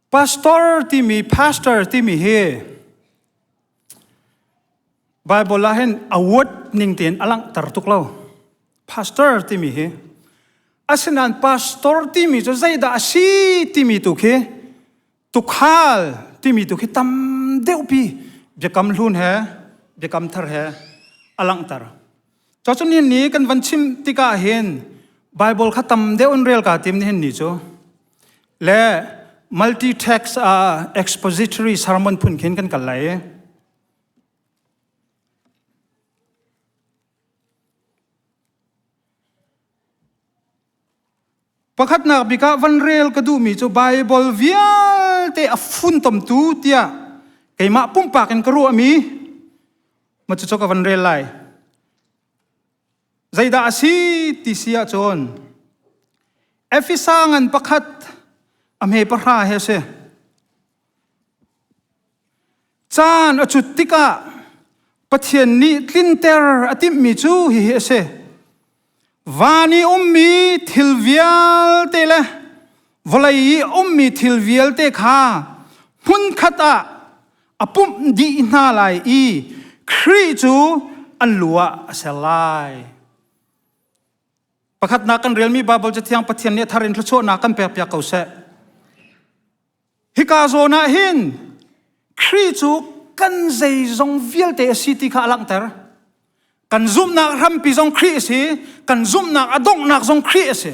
Pastor timi pastor timi hi Bible ah hin a word ning tein a langhter tuk lo. Pastor timi hi asinain pastor timi cu zeidah a si timi tu khi tukhal timi tu khi tam deuhpi biakam hlun he biakam thar he a langhter. Cun nihin ni kan van chim tikah hin Bible kha tam deuh in rel kaa tim nihin ni cu. Le multi-text uh, expository sermon phun khin kan kal lai. Pakhatnak bik ah van rel ka duhmi cu Bible vialte a funtomtu tiah keimah pumpak in ka ruahmi ma cucu ka van rel lai. Zeidah a si ti si ahcun Efesa ngan pakhat a hme pahra he a si. Caan a cut tikah Pathian nih tlinter a timhmi cu hihi a si. Van i ummi thil vialte le vawlei i ummi thil vialte kha hmunkhat ah a pumh dih hna lai i Khrih cu an lu ah a ser lai. Pakhatnak kan relmi Baibal Cathiang Pathian nih a thar in thluachuahnak kan pekpiak ko seh. Hika zawn ah hin Khrih cu kan zeizong vialte a si ti kha a langhter. Kan zumhnak hrampi zong Khrih a si, kan zumhnak a donghnak zong Khrih a si.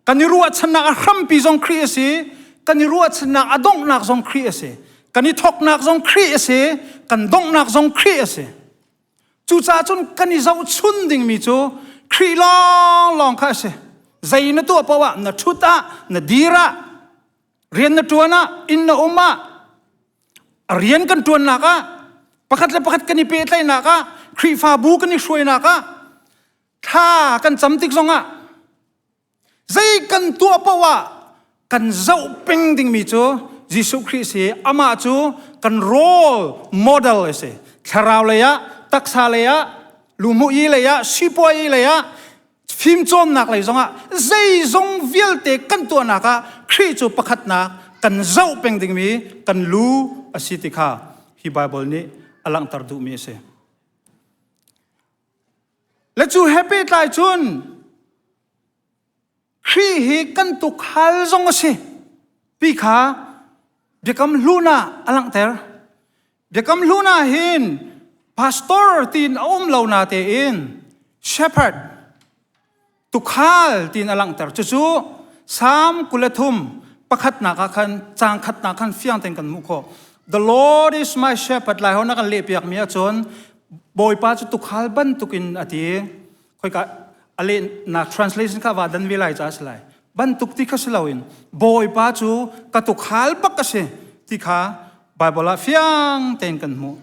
Kan i ruahchannak a hrampi zong Khrih a si, kan i ruahchannak a donghnak zong Khrih a si. Kan i thawknak zong Khrih a si, kan donghnak zong Khrih a si. Cucaah cun kan i zohchun dingmi cu Khrih lawnglawng kha a si. Zei na tuah paoh ah, na ṭhut ah, na dir ah, rian na ṭuan ah inn na um ah rian kan ṭuannak ah pakhat le pakhat kan i pehtlaihnak ah Khrihfabu kan i hruainak ah thla kan cam tik zongah zei kan tuah paoh ah kan zoh peng dingmi cu Jesuh Khrih si amah cu kan role model a si thlarau lei ah taksa lei ah lumuyi lei ah sipuayi lei ah fimcawnnak lei zongah zeizong vialte kan tuahnak ah Khrih cu pakhatnak kan zoh peng dingmi kan lu a si ti kha hi Bible nih a langhter duhmi a si. Le cu he pehtlai cun Khrih hi kan tukhal zong a si ti kha Biakam Hlun ah a langhter. Biakam Hlun ah hin pastor tiin a um lo na tein shepherd tukhal tiin a langhter. Cucu Psalm 23 pakhatnak ah khan caang khatnak khan fiang tein kan hmuh khawh. The Lord is my shepherd lai ho na kan lehpiak mi ahcun Bawipa cu tukhal bantukin a ti. Khoika a lehnak translation kha va dan ve lai ca a si lai. Bantuk ti kha si loin Bawipa cu ka tukhal bak a si ti kha Bible ah fiang tein kan hmuh.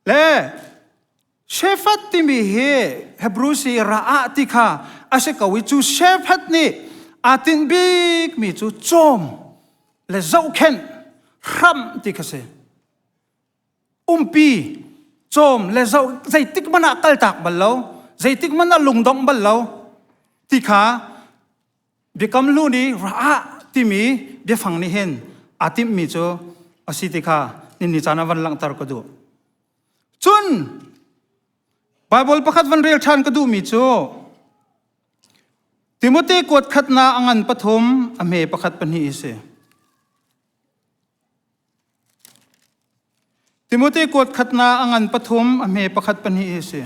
Le Shephat timi hi Hebrew si ra'ah ti kha a si ko i cu Shephat nih aa tinh bikmi cu cawm le zohkhenh hramh ti kha si. Umpi cawm le zoh zeitik hmanh ah kaltak bal lo zeitik hmanh ah lungdongh bal lo ti kha biakam lu nih ra'ah timi biafang nih hin aa timhmi cu a si ti kha ni caan ah van langhter ka duh. Cun Bible pakhat van rel ṭhan ka duhmi cu Timote kuat khatnak a ngan pathum a hme pakhat pahnih hi si. Timote kuat khatnak a ngan pathum a hme pakhat pahnih hi si.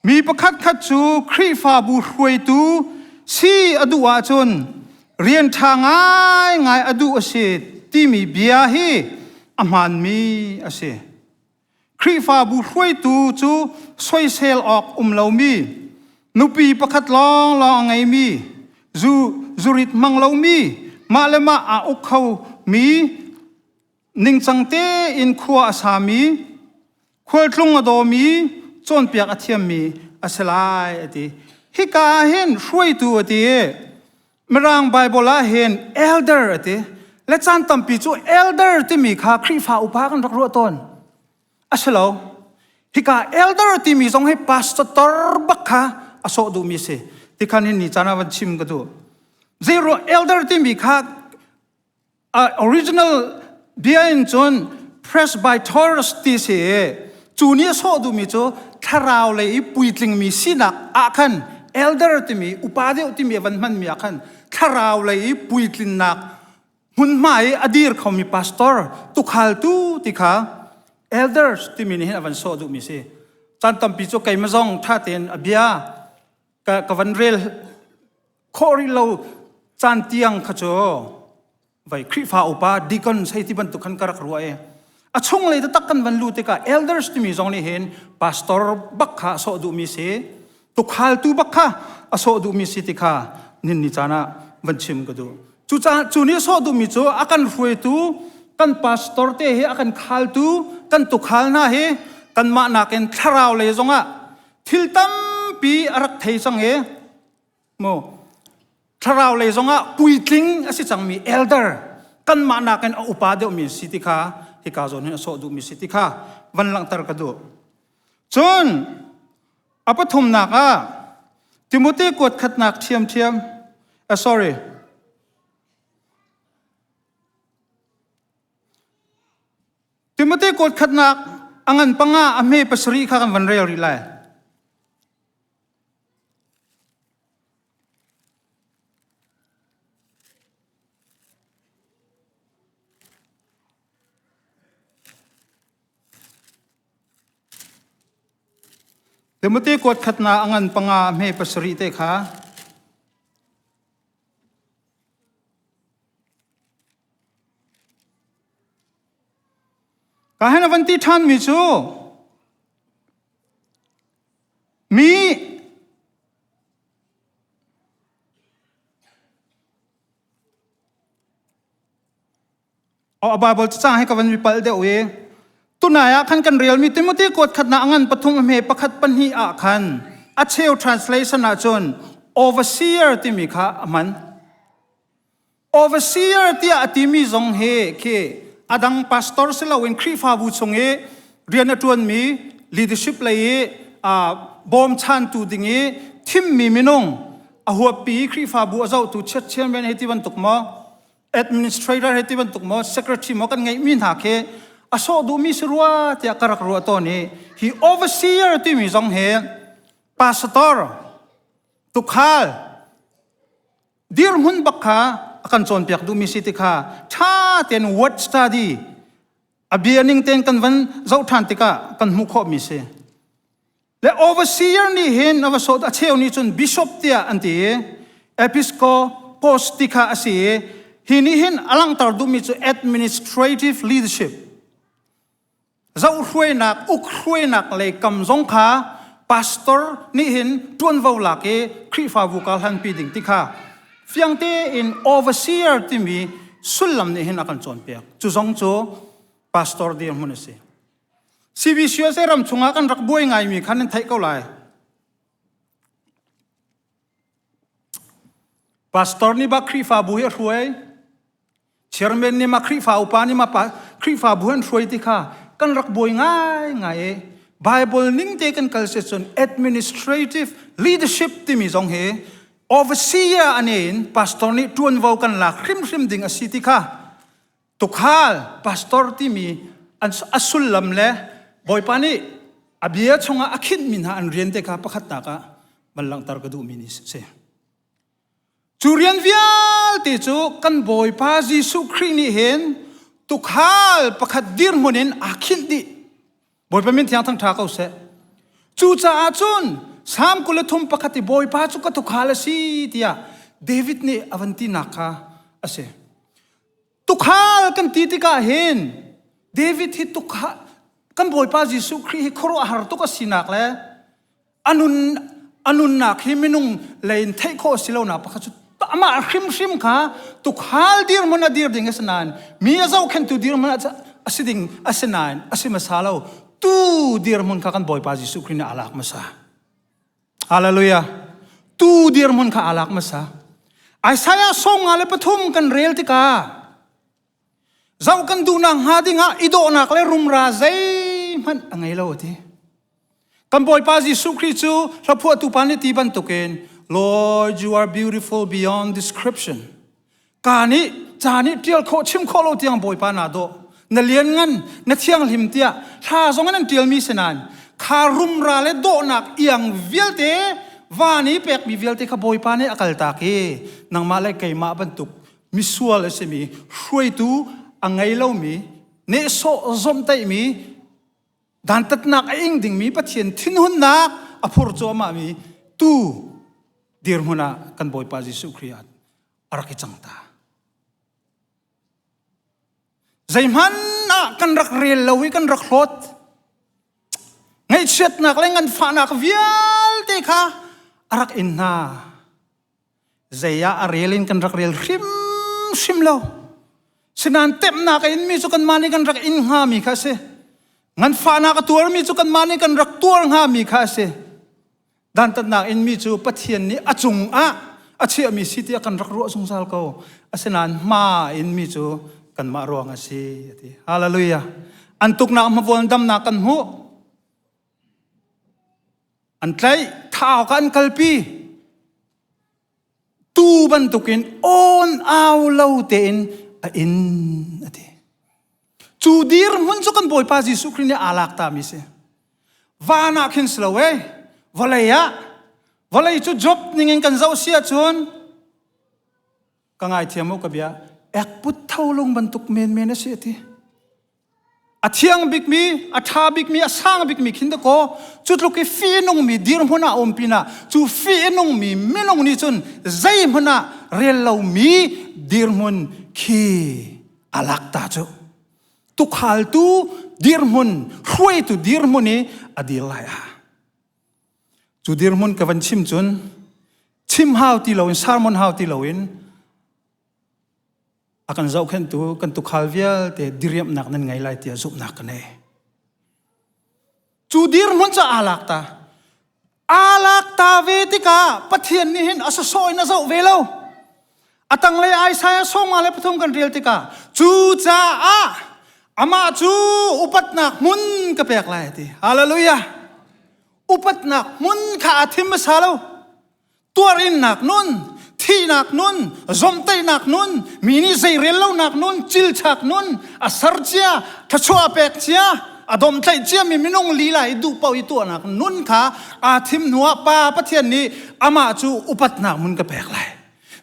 Mi pakhatkhat cu Khrihfabu hruaitu si a duh ahcun rian ṭha ngaingai a duh a si timi bia hi a hmaanmi a si. Khrihfabu hruaitu cu soisel awk um lomi, nupi pakhat lawnglawng a ngeimi, zu zurit hmang lomi, mah le mah aa uk khomi, ningcang tein khua a sami, khualtlung a dawmi, cawnpiak a thiammi a si lai a ti. Hika ah hin hruaitu a ti i Mirang Bible ah hin elder a ti. Le caan tampi cu elder timi kha Khrihfa upa kan rak ruah tawn. A si lo. Hika elder timi zong hi pastor bak kha a sawh duhmi a si. Tikhan hin ni caan ah van chim ka duh. Zeiro elder timi kha original bia in cun presbyteros ti si cu nih a sawh duhmi cu thlarau lei i puitlingmi sinak ah khan elder timi upa deuh timi a van hmanmi ah khan thlarau lei i puitlinnak hmunhma i a dir khomi pastor tukhaltu ti kha elders timi nih hin a van sawh duhmi si caan tampi cu keimah zong ṭha tein a bia ka van rel khawh rih lo caan tiang kha cu vai Khrihfa upa deacon sei ti bantuk khan ka rak ruah i a chunglei taktak kan van lu tikah elders timi zong nih hin pastor bak kha a sawh duhmi si tukhaltu bak kha a sawh duhmi si ti kha nin ni caan ah van chim ka duh cucaah cu nih a sawh duhmi cu a kan hruaitu kan pastor te hi a kan khaltu kan tukhal hna hi kanmah nakin thlarau lei zongah thil tampi a rak thei cang i mu thlarau lei zongah puitling a si cangmi elder kanmah nakin a upa deuhmi si ti kha hika zawn hin a sawh duhmi si ti kha van langhter ka duh. Cun a pathumnak ah Timote kuat khatnak ṭhiamṭhiam sorry Timote kuat khatnak a ngan panga a hme pasarih kha kan van rel rih lai. Timote kuat khatnak a ngan panga a hme pasarih te kha Ka hen a van ti ṭhanmi cu Mi Oh, Bible cacang hi ka van mi pal deuh i tunai ah khan kan relmi Timothy kuat khatnak a ngan pathum a hme pakhat pahnih ah khan a cheu translation ah cun overseer timi kha a hman. Overseer tiah a timi zong hi khi a dang pastor si loin Khrihfabu chung i rian a ṭuanmi leadership lei i bawmchantu ding i thimmi minung a huappi Khrihfabu a zohtu chiatchian hei ti bantuk maw administrator hei ti bantuk maw secretary maw kan ngeihmi hna khi a sawh duhmi si rua tiah ka rak ruah tawn i hi overseer timi zong hi pastor tukhal dirhmun bak kha a kan cawnpiak duhmi si ti kha ṭha tein word study a bia ning tein kan van zoh ṭhan tikah kan hmuh khawhmi si. Le overseer nih hin a va sawt a cheu nih cun bishop tiah an ti i episcopos ti kha a si i hi nih hin a langhter duhmi cu administrative leadership Zohhruainak, ukhruainak lei kam zong kha pastor nih hin ṭuanvo lak i Khrihfabu kar hlanpi ding ti kha fiang tein overseer timi sullam nih hin a kan cawnpiak. Cu zong cu pastor dirhmun a si. CBCUSA ram chungah kan rak buai ngaimi kha nan theih ko lai. Pastor nih bak Khrihfabu hi a hruai. Chairman nih ma Khrihfa upa nih ma Khrihfabu an hruai ti kha kan rak buai ngaingai i Bible ning te kan kal si cun administrative leadership timi zong hi overseer ane in pastor nih ṭuanvo kan lak hrimhrim ding a si ti kha tukhal pastor timi an a sullam le Bawipa nih a bia chungah a khinhmi hna an rian te kha pakhatnak ah van langhter ka duhmi ni si. Cu rian vialte cu kan Bawipa Jesuh Khrih nih hin tukhal pakhat dirhmun in aa khinh dih. Bawipa min thiang thangṭha ko seh. Cucaah cun Salm 23 pakhat i Bawipa cu ka tukhal a si tiah David nih a van tinak kha a si. Tukhal kan ti tikah hin David hi tukhal kan Bawipa Jesuh Khrih hi khuaruahhar tuk a sinak le a nun a nunnak hi minung lei in theih khawh si lonak pakhat cu amah hrimhrim kha tukhal dirhmun a dir ding a si nain mi a zohkhenhtu dirhmun a si ding a si nain a si hmasa lo tu dirhmun kha kan Bawipa Jesuh Khrih nih a lak hmasa Hallelujah tu dirhmun kha a lak hmasa Isaiah 53 kan rel tikah zoh kan duhnak hnga dingah i dawhnak le rumra zeihmanh a ngei lo a ti Kan Bawipa Jesuh Khrih cu hlaphuahtu pa nih ti bantukin Lord, you are beautiful beyond description. Ka nih ca nih ṭial khawh chim khawh lo tiang Bawipa naa dawh. Na lianngan, na thianghlim tiah hla zong in an ṭialmi si nain kha rumra le dawhnak iang vialte van i pekmi vialte kha Bawipa nih a kaltak i nangmah le keimah bantuk misual a simi hruaitu a ngei lomi nehsawh zomhtaihmi dantatnak a ing dingmi Pathian thinhunnak a phur cuahmahmi tu dirhmun ah kan Bawipa Jesuh Khrih ah a rak i cang ta. Zeihmanh ah kan rak rel lo i kan rak hlawt. Ngaihchiatnak le nganfahnak vialte kha a rak in hna. Zei ah a rel in kan rak rel hrimhrim lo. Sinain temhnak a inmi cu kanmah nih kan rak in hngami kha a si. Nganfahnak a tuarmi cu kanmah nih kan rak tuar hngami kha a si. Dantatnak inmi cu Pathian nih a cungah a chiahmi si tiah kan rak ruah zungzal ko. Asinain hma inmi cu kanmah ruang a si a ti. Hallelujah. An tuknak hmavuan damnak kan hmuh. An tlaih, thau ka an kalpi. Tu bantukin awn au lo tein a in a ti. Cu dirhmun cu kan Bawipa Jesuh Khrih nih aa lak tami si. Van ah khin si lo eh, vawlei ah, vawlei cu Job ningin kan zoh si ahcun ka ngaithiam u ka bia, ekput tholung bantuk menmen a si a ti. A thiang bikmi, a ṭha bikmi, a sang bikmi khin dakaw cu tluk i fihnungmi dirhmun ah um pinah cu fihnungmi minung nih cun zeihmanh ah rel lomi dirhmun khi a lak ta cu. Tukhaltu dirhmun, hruaitu dirhmun i a dir lai ah. Cu dirhmun ka van chim cun chim hau ti loin, sermon hau ti loin a kan zohkhenhtu kan tukhal vialte diriamhnak nan ngei lai tiah zumhnak ka nei. Cu dirhmun cu aa lak ta. Aa lak ta ve tikah Pathian nih hin a sawsawh in a zoh ve lo. A tanglei Isaiah sawma le pathum kan rel tikah cu caah amah cu upatnak hmun ka pek lai a ti. Hallelujah. Upatnak hmun kha a thim hmasa lo. Tuarinnak nun, thihnak nun, zomhtaihnak nun, mi nih zeirel lonak nun, cilchak nun, a ser cia, thluachuah a pek cia, a domhtlaih ciami minung lila i duh paoh i tuahnak nun kha aa thim hnuah Pa Pathian nih amah cu upatnak mun ka pek lai.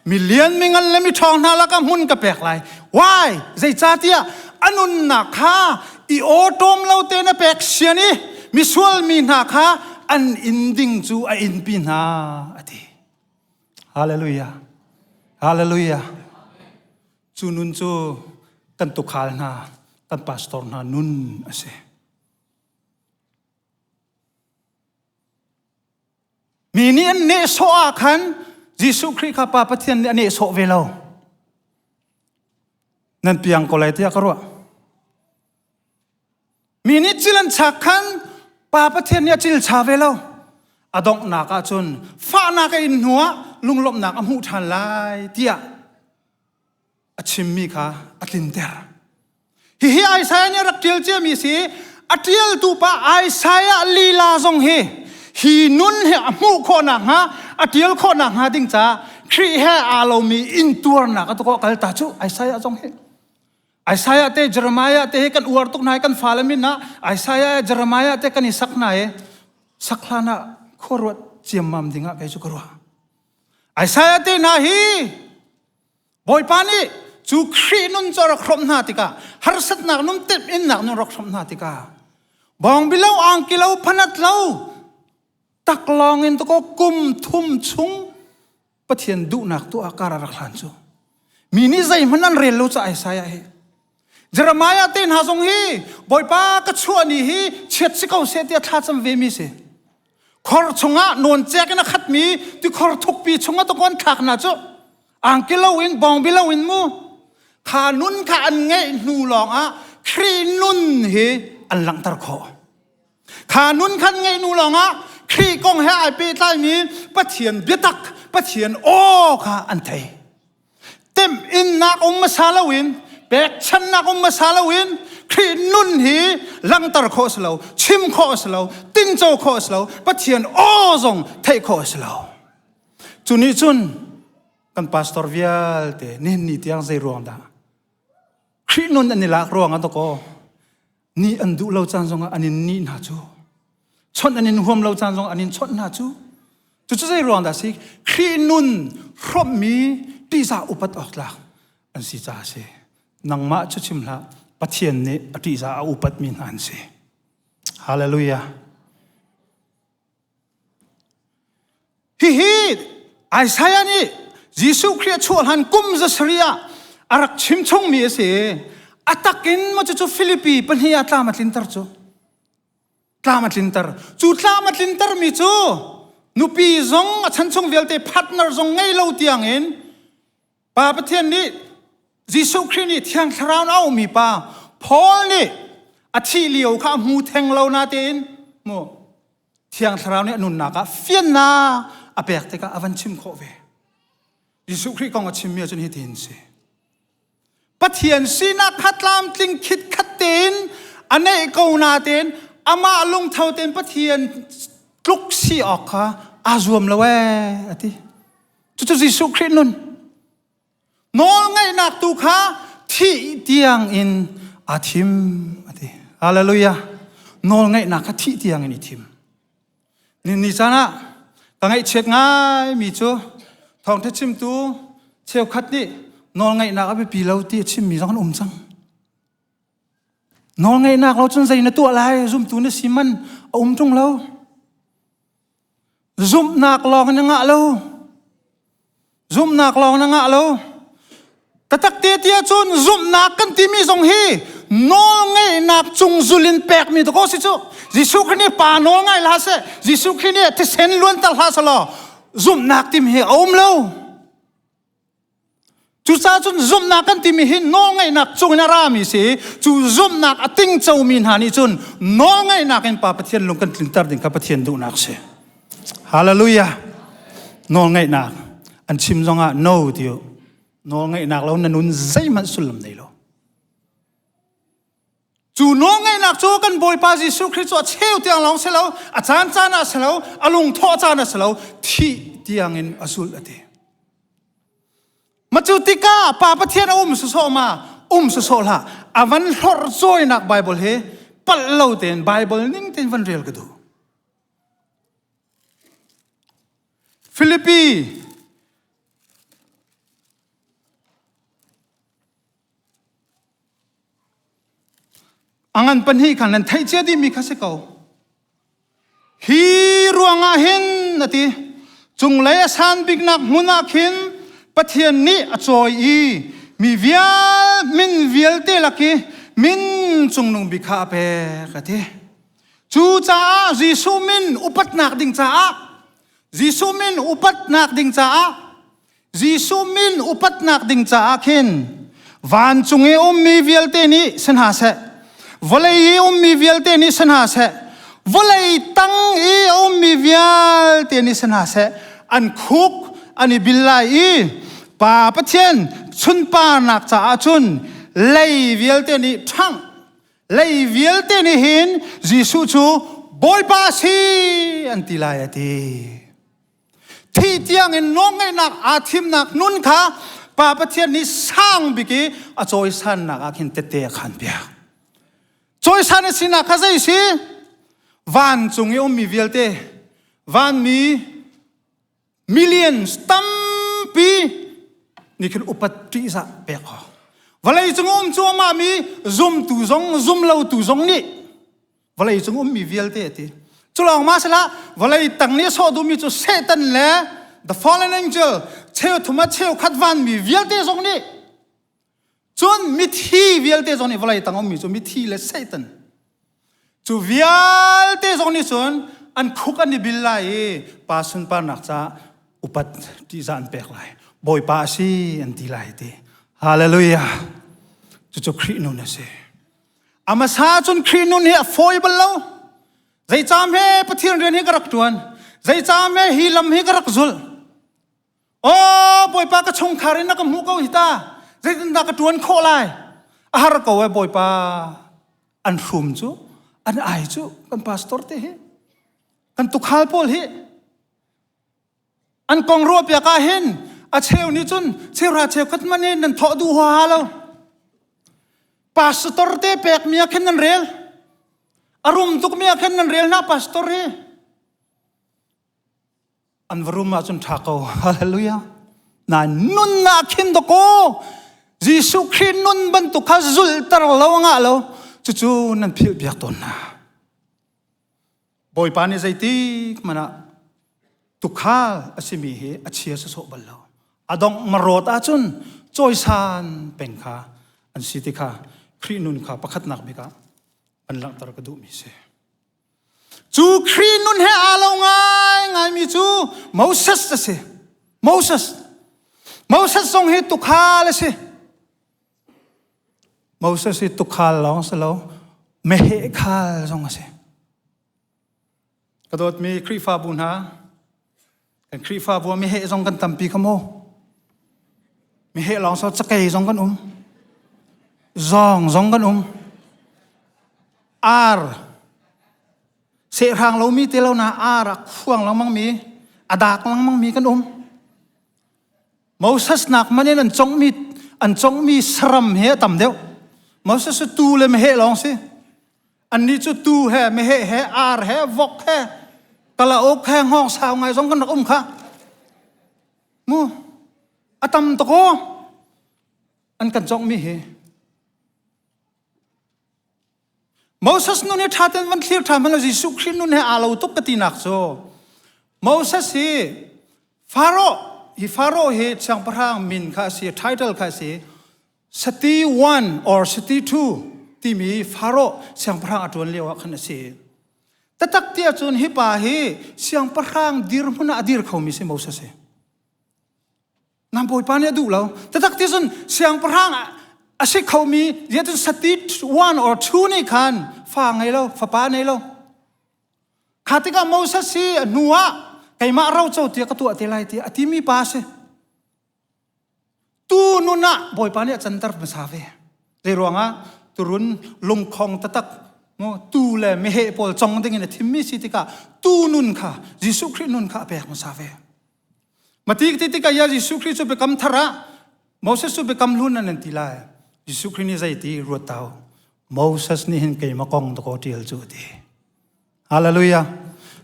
Mi lian mi ngan le mi ṭhawng hna lakah hmun ka pek lai. Why? Zeicahtiah a nunnak kha i awṭawm lo tein a pek sian i misual mi hna kha an inn ding cu a innpi hna a ti. Hallelujah. Hallelujah. Cu nun cu kan tukhal hna, kan pastor hna nun a si. Mi nih an nehsawh ah khan Jesuh Khrih kha Pa Pathian nih a nehsawh ve lo. Nan piang ko lai tiah ka ruah. Mi nih cil an chak khan Pa Pathian nih a cil cha ve lo. A donghnak ah cun fahnak a in hnuah lunglawmhnak a hmuh ṭhan lai tiah a chimmi kha a tlinter. Hihi Isaiah nih a rak ṭial ciami si. A ṭialtu pa Isaiah lila zong hi hi nun hi a hmuh khawh nakhnga a ṭial khawh nakhnga ding caah Khrih he aa lomi intuarnak a tukawh kal ta cu Isaiah zong hi. Isaiah te Jeremiah te hi kan uar tuk hna i kan fale min ah Isaiah Jeremiah te kan i sak hna i sak hlan ah khuaruat ciammam ding ah kei cu ka ruah. Isaiah te hna hi Bawipa nih cu Khrih nun cu a rak hrawmh hna tikah harsatnak nun temhinnak nun rak hrawmh hna tikah bawngbi lo angki lo phanat lo taklawng in takaw kum thum chung Pathian duhnak tuah kar a rak hlan cu mi nih zeihmanh an rel lo ca Isaiah hi Jeremiah te hna zong hi Bawipa ka chuah ni hi chiat si ko seh tiah thlacam ve mi si khor chungah nawncek in a khatmi tikhor thukpi chungah takawn thlak hna cu angki loin bawngbi loin mu kha nun kha an ngeih hnu lawngah Khrih nun hi an langhter khawh kha nun khan ngeih hnu lawngah Khrih kong he ai pehtlaimi Pathian biatak Pathian aw kha an thei Temhinnak um hmasa loin, pekchanhnak um hmasa loin Khrih nun hi langhter khawh a si lo, chim khawh a si lo, tinco khawh a si lo, Pathian aw zong theih khawh a si lo. Cu nih cun kan pastor vialte nihin ni tiang zei ruang dah Khrih nun an i lak ruang ah dakaw ni an duh lo caan zongah an in nih hna cu chawnh an in huam lo caan zongah an in chawnh hna cu cucu zei ruang dah si Khrih nun hrawmhmi ṭihzah upat awk tlak an si caah a si nangmah cu chim hlah Pathian nih a ṭihzah a upatmi hna an si Hallelujah Hihi Isaiah nih Jesuh Khrih a chuah hlan kum zasarih ah a rak chim chungmi a si. A tak in maw cucu Filipi pahnih ah tlam a tlinter cu. Tlam a tlinter. Cu tlam a tlintermi cu nupi zong a chan chung vialte partner zong ngei lo tiang in Pa Pathian nih Jesuh Khrih nih Thiang Thlarau in a aumi pa Paul nih a thih lio kha a hmu theng lo natein mu Thiang Thlarau nih a nunnak ah fiannak a pek tikah a van chim khawh ve. Jesuh Khrih kong a chimmi ahcun hitin si. Pathian sinak kha tlamtling khitkhat tein a neih ko natein amah lungtho tein Pathian tluk si awk kha aa zuam lo ee a ti. Cucu Jesuh Khrih nun. Nawlngaihnak tu kha thih tiang in aa thim a ti. Hallelujah. Nawlngaihnak kha thih tiang in i thim. Ni ni caan ah ka ngaihchiat ngaimi cu thawngtha chimtu cheukhat nih nawlngaihnak a biapi lo ti a chimmi zong an um cang. Nawlngaihnak lo cun zei na tuah lai zumtu na si man a um ṭung lo. Zumhnak lawng na ngah lo. Zumhnak lawng na ngah lo. Tatak te tia cun zumhnak kan timi zong hi nawlngeihnak cung zul in pekmi dakaw si cu. Jesuh Khrih nih pa nawl ngai hlah seh. Jesuh Khrih nih thisen luanter hlah selaw zumhnak timi hi a um lo. Cucaah cun zumhnak kan timi hi nawlngaihnak cungin a rami si cu zumhnak a tingcomi hna nih cun nawlngaihnak in Pa Pathian lung kan tlinter ding kha Pathian duhnak si. Hallelujah. Nawlngaihnak an chim zongah no ti u. Nawlngaihnak lo na nun zeihmanh sullam nei lo. Cu nawlngaihnak cu kan Bawipa Jesuh Khrih cu a cheu tiang lawng si lo, a caan caan ah si lo, a lungthawh caan ah si lo, thih tiangin a zulh a ti. Ma cu tikah Pa Pathian a um sawsawh ma um sawsawh hlah a van hlorh cawinak Bible hi palh lo tein Bible ning tein van rel ka duh. Filipi A ngan pahnih khan nan theih cia dihmi kha si ko. Hi ruangah hin a ti, cunglei a san biknak hmun ah khin Pathian nih a cawi i mi vial min vialte lak i min cungnung bik kha a pek a ti. Cucaah Jesuh min upatnak ding caah Jesuh min upatnak ding caah Jesuh min upatnak ding caah khin vancung i ummi vialte nih si hna seh, vawlei i ummi vialte nih si hna seh, vawlei tang i a ummi vialte nih si hna seh, an khuk an i bil lai i Pa Pathian sunparnak caah cun lei vialte nih ṭhangh lei vialte nih hin Jesuh cu Bawipa a si an ti lai a ti. Thih tiangin nawlngeihnak aa thimnak nun kha Pa Pathian nih sang bik i a cawisannak ah khin tette a khan piak. Cawisan a sinak kha zei si? Vancung i ummi vialte, vanmi millions tampi nih khin upat ṭihzah pek awk. Vawlei cung um cuahmah mi zumtu zong zumlotu zong nih vawlei cung ummi vialte a ti culawng ma sila vawlei tang nih a sawh duhmi cu Satan le the fallen angel cheu thum ah cheu khat vanmi vialte zong nih cun mithi vialte zong nih vawlei tang ummi cu mithi le Satan cu vialte zong nih cun an khuk an i bil lai i pa sunparnak ca upat ṭihzah an pek lai bawipa a si an ti lai ti hallelujah cucu Khrih nun a si A hmasa cun Khrih nun hi a fawi bal lo. Zeicam he Pathian rian hi ka rak ṭuan. Zeicam he hi lam hi ka rak zulh. Aw Bawipa ka chungkhar in na ka hmuh ko hi ta. Zeitindah ka ṭuan khawh lai? A har ko e Bawipa. An hrum cu, an ai cu, kan pastor te hi, kan tukhal pawl hi. An kong ruahpiak ah hin a cheu nih cun cheuhra cheukhat man in nan thawh duh huaha lo. Pastor te pek mi ah khin nan rel. A rum tuk mi ah khin nan rel hna pastor hi. An va rum ahcun ṭha ko. Hallelujah. Na nunnak khin dakaw Jesuh Khrih nun bantuk kha zulter lo ngah lo. Cucu nan philh piak tawn hna. Bawipa nih zeitik hmanh ah tukhal a simi hi a chia sawsawh bal lo. A dongh marawt ahcun cawisan peng kha an si ti kha Khrih nun kha pakhatnak bik ah an langhter ka duhmi si. Cu Khrih nun he aa lo ngaingaimi cu Moses a si. Moses. Moses zong hi tukhal a si. Moses hi tukhal lawng si lo, meheh khal zong a si. Ka dawtmi Khrihfabu hna, kan Khrihfabu ah meheh zong kan tampi kha mu. Meheh lawng so cakei zong kan um. Zawng zong kan um. Ar sehrang lomi te lo na ar a khuang lengmang mi, a dak lengmang mi kan um. Moses nak man in an conghmi an conghmi saram he a tam deuh. Moses cu tuu le meheh lawng si. Annih cu tuu he meheh he ar he vok he kalauk he hngawng sau ngai zong kan rak um kha. Mu a tam tuk aw an kan conghmi hi. Moses nun hi ṭha tein van thlir ṭhan hmanh Jesuh Khrih nun he aa lo tuk ka tinak cu Moses hi Pharaoh hi Pharaoh hi siangpahrang min kha a si title kha a si Sati 1 or Sati 2 timi Pharaoh siangpahrang a ṭuan lio ah khan a si. Tatak ti ahcun hi pa hi siangpahrang dirhmun ah a dir khomi si Moses hi. Nan Bawipa nih a duh lo. Tatak ti cun siangpahrang a si khomi ziah sati one or two nih khan fa ngei lo, fapa nei lo. Kha tikah Moses hi a hnu ah keimah roco tiah ka tuah te lai tiah a timi pa a si. Tu nun ah Bawipa nih a canter hmasa ve. Zei ruangah turun lungkhong tatak mu tu le meheh pawl cong ding in a thimmi si tikah tu nun kha Jesuh Khrih nun kha a pek hmasa ve. Mati ti tikah ya Jesuh Khrih cu biakam thar ah Moses cu biakam hlun an ti lai. Jesuh Khrih nih zei ti ruat tau. Moses nih hin keimah kong dakaw tial cu ti. Hallelujah.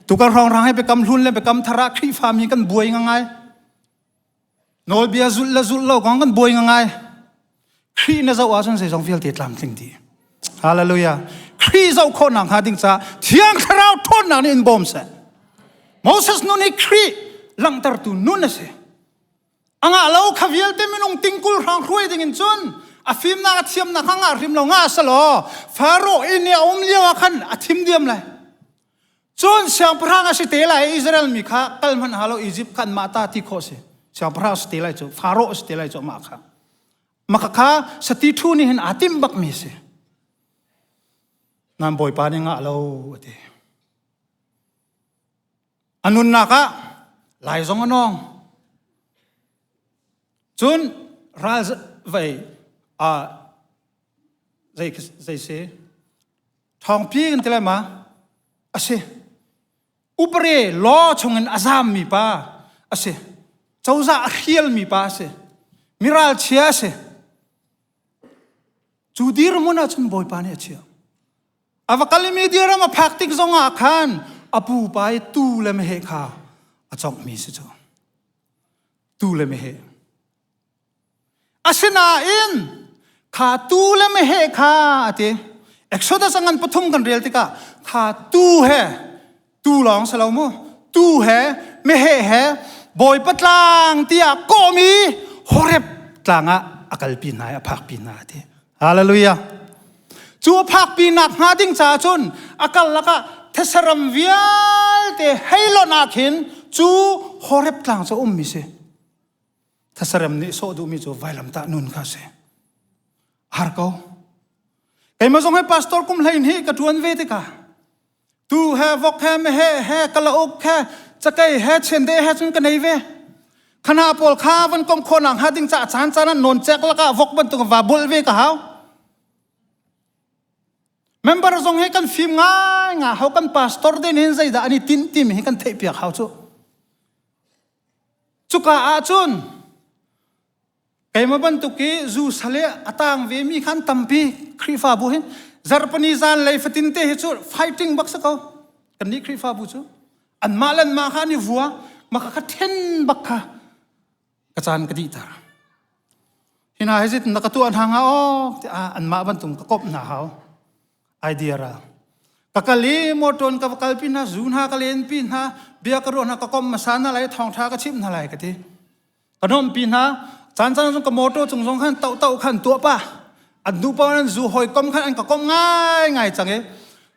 Tukar hrawng rang he biakam hlun le biakam thar ah Khrihfa mi kan buai ngai. Nawlbia zulh le zulh lo kong kan buai ngai. Khrih na zoh ahcun zeizong vialte tlamtling dih. Hallelujah. Khrih zoh khawhnak hnga ding caah Thiang Thlarau ṭhawnnak nih in bawm seh. Moses nun hi Khrih langhtertu nun a si. A ngah lo kha vialte minung tingkul hrang hruai ding in cun a fimnak a thiamnak kha ngah hrim lo nga selaw Pharaoh inn i a um lio ah khan a thim diam lai. Cun siangpahrang a si te lai Israel mi kha kal hmanh ha lo Egypt khan mah ta ti khawh si. Siangpahrang a si te lai cu Pharaoh a si te lai cu mah kha. Maka kha sati thu nih hin aa timh bak mi si. Nan Bawipa nih ngah lo a ti. A nunnak ah lai zong a nawng. Cun ral vei a zei zei si ṭhawngpi kan ti lai ma a si. Upare law chungin a zammi pa a si. Cozah a hrialmi pa a si. Miralchia a si. Cu dirhmun ahcun Bawipa nih a chiah. A va kal i media ram a phak tik zongah khan a pupa i tuu le meheh kha a conghmi si cu. Tuu le meheh. Asinain kha tuu le meheh kha a ti. Exodus a ngan pathum kan rel tikah kha tuu he tuu lawng si lo mu tuu he meheh he Bawipa tlang tiah kawhmi Horeb tlang ah a kalpi hna i a phakpi hna a ti. Hallelujah. Cu a phakpi nak hnga ding caah cun a kal lakah thesaram vialte hei lonh ah khin cu Horeb tlang cu a ummi si. Thasarem nih sawh duhmi cu vailamtah nun kha a si. Har ko. Keimah zong he pastor kum hlein hi ka ṭuan ve tikah tu he vok he mehe he kalauk he cakei he chiande he cun ka nei ve. Khana pawl kha van kom khawh nak hnga ding caah caan caan ah nawn cek lakah vok bantuk va bulh ve ka hau. Member zong hi kan fim ngai nga hau kan pastor den hin zeidah an i tinh timi hi kan theih piak hau cu. Cuka ahcun keimah bantuk i zu sale a tang ve mi khan tampi Khrihfabu hin zarhpini zan lei fatin te hi cu fighting bak si ko. Kannih Khrihfabu cu anmah le anmah kha an i vua maka kha then bak kha ka caan ka dihter. Hi hna hi zeitin na ka tuah hna hnga aw tiah anmah bantuk ka komh hna hau. Idea ra. Ka kal i motor in ka va kalpi hna, zu hna ka lenpi hna, bia ka ruah hna, ka komh hmasa hna lai, thawngṭha ka chimh hna lai ka ti. Ka nuamhpi hna. Caan caan cun ka motor cung zong khan toh toh khan tuah pa. An duh paoh an zu hawikom khan an ka komh ngaingai cang i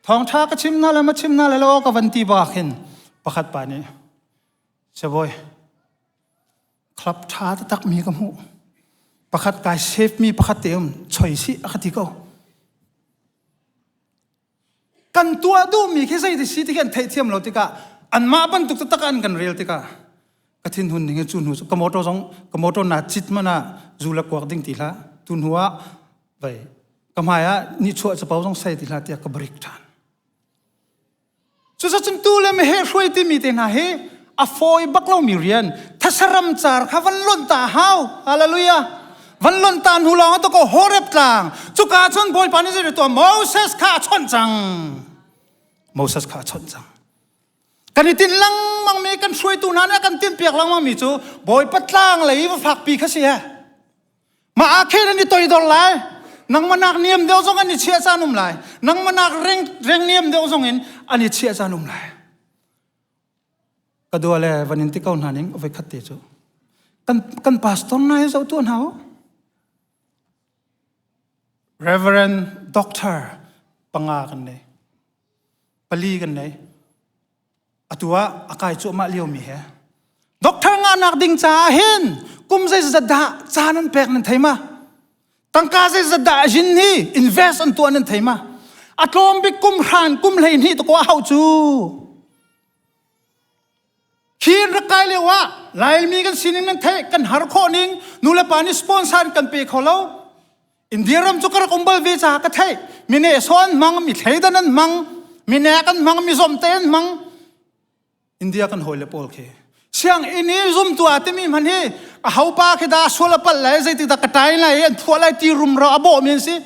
thawngṭha ka chim hna lai ma chim hna lai lo ka van ti bak hin pakhat pa nih Sibawi club ṭha taktak mi ka hmuh. Pakhat kai save mi pakhat te um choi si a ka ti ko. Kan tuah duhmi khi zei ti si ti khi an theihthiam lo tikah anmah bantuk taktak an kan rel tikah ka thinhun ning hi cu hnu cu ka motor zong ka motor na cit man ah zu le kuak ding ti hlah tu hnu ah vai ka hmai ah nichuah capo zong sei ti hlah tiah ka break ṭhan. Cuzacun tu le meheh hruai timi te hna hi a fawi bak lomi rian thasaram car kha van lonh ta hau. Hallelujah. Van lonh ta hnu lawng ah ko Horeb tlang. Cuka cun Bawipa nih zei tuah Moses kha a chawnh cang. Moses kha a chawnh cang. Kan i tinh lengmang mi kan hruaitu hna nih a kan tinhpiak lengmang mi cu Bawipa tlang lei va fakpi kha si he. Mah ah khin an i toidor lai. Nangmah nak niam deuh zong an i chiah caan um lai. Nangmah nak reng, reng niam deuh zong in an i chiah caan um lai. Ka dua le van in ti ko hna ning voi khat te cu. Kan, kan pastor na hi zoh tu hna u. Reverend Doctor panga kan nei. Pali kan nei. Atu ah a kai cuahmah liomi he doctor ngahnak ding caah hin kum zeizat dah caan an pek nan thei ma? Tangka zeizat dah yin hi invest an tuah nan thei ma? A tlawm bik kum hran kum 12 to ko a hau cu. Hi rak kai lio ah Laimi kan sining nan theih kan har khawh ning nu le pa nih sponsor kan pe kho lo. India ram cu ka rak um bal ve caah ka theih. Mine so an hmang, mi thleidan an hmang, minek an hmang, mi zomte an hmang. India kan hawi le pawl khi. Sianginn i zumtu aa timi hman hi a hopa khi dah sual a palh lai zeitik dah ka ṭai lai i an phuah lai ti rumro a bawhmi an si.